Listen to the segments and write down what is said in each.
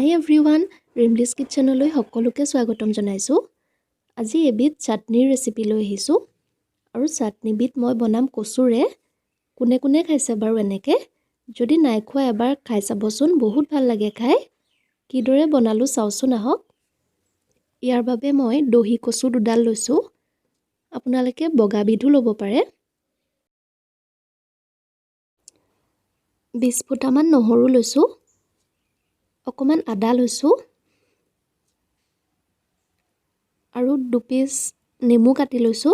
হাই everyone, ৰিমলিছ কিটচেনলৈ সকলোকে স্বাগতম জনাইছোঁ। আজি এবিধ চাটনিৰ ৰেচিপি লৈ আহিছোঁ আৰু চাটনিবিধ মই বনাম কচুৰে। কোনে কোনে খাইছে বাৰু এনেকৈ? যদি নাই খোৱা এবাৰ খাই চাবচোন, বহুত ভাল লাগে খাই। কিদৰে বনালোঁ চাওঁচোন আহক। ইয়াৰ বাবে মই দহি কচু দুডাল লৈছোঁ, আপোনালোকে বগাবিধো ল'ব পাৰে। 20 ফুটামান নহৰু লৈছোঁ, অকণমান আদা লৈছোঁ আৰু দুপিচ নেমু কাটি লৈছোঁ,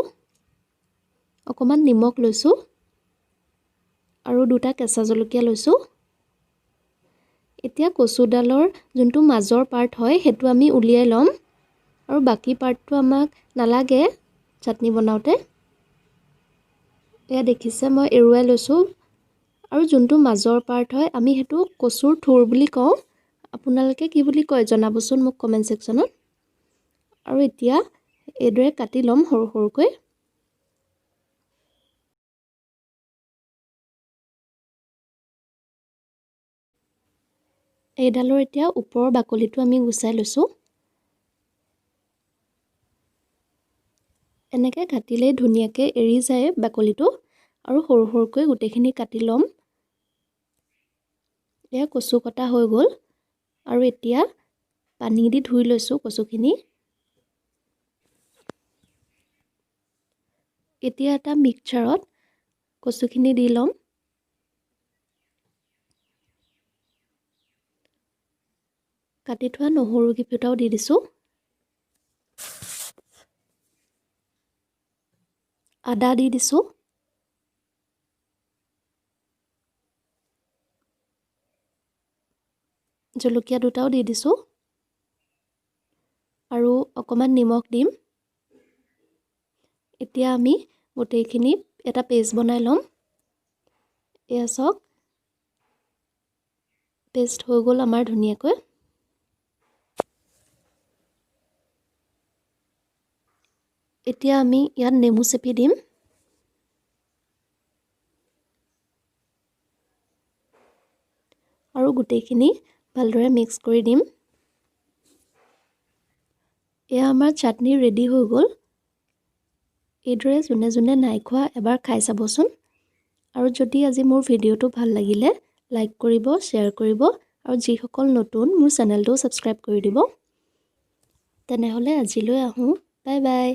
অকণমান নিমখ লৈছোঁ আৰু দুটা কেঁচা জলকীয়া লৈছোঁ। এতিয়া কচুডালৰ যোনটো মাজৰ পাৰ্ট হয় সেইটো আমি উলিয়াই ল'ম আৰু বাকী পাৰ্টটো আমাক নালাগে চাটনি বনাওঁতে। এয়া দেখিছে মই এৰুৱাই লৈছোঁ। আৰু যোনটো মাজৰ পাৰ্ট হয় আমি সেইটো কচুৰ থোৰ বুলি কওঁ, আপোনালোকে কি বুলি কয় জনাবচোন মোক কমেণ্ট ছেকশ্যনত। আৰু এতিয়া এইদৰে কাটি ল'ম সৰু সৰুকৈ। এইডালৰ এতিয়া ওপৰৰ বাকলিটো আমি গুচাই লৈছোঁ। এনেকৈ কাটিলেই ধুনীয়াকৈ এৰি যায় বাকলিটো। আৰু সৰু সৰুকৈ গোটেইখিনি কাটি ল'ম। এয়া কচু কটা হৈ গ'ল। আৰু এতিয়া পানী দি ধুই লৈছোঁ কচুখিনি। এতিয়া এটা মিক্সাৰত কচুখিনি দি ল'ম। কাটি থোৱা নহৰু কেইফুটাও দি দিছোঁ, আদা দি দিছোঁ, জলকীয়া দুটাও দি দিছোঁ আৰু অকণমান নিমখ দিম। এতিয়া আমি গোটেইখিনি এটা পেষ্ট বনাই ল'ম। এয়া চাওক, পেষ্ট হৈ গ'ল আমাৰ ধুনীয়াকৈ। এতিয়া আমি ইয়াত নেমু চেপি দিম। আৰু গোটেইখিনি ভালদৰে মিক্স কৰি দিম। এয়া আমাৰ চাটনি ৰেডি হৈ গ'ল। এইদৰে যোনে যোনে নাই খোৱা এবাৰ খাই চাবচোন। আৰু যদি আজি মোৰ ভিডিঅ'টো ভাল লাগিলে লাইক কৰিব, শ্বেয়াৰ কৰিব আৰু যিসকল নতুন মোৰ চেনেলটো ছাবস্ক্ৰাইব কৰি দিব। তেনেহ'লে আজিলৈ আহোঁ, বাই বাই।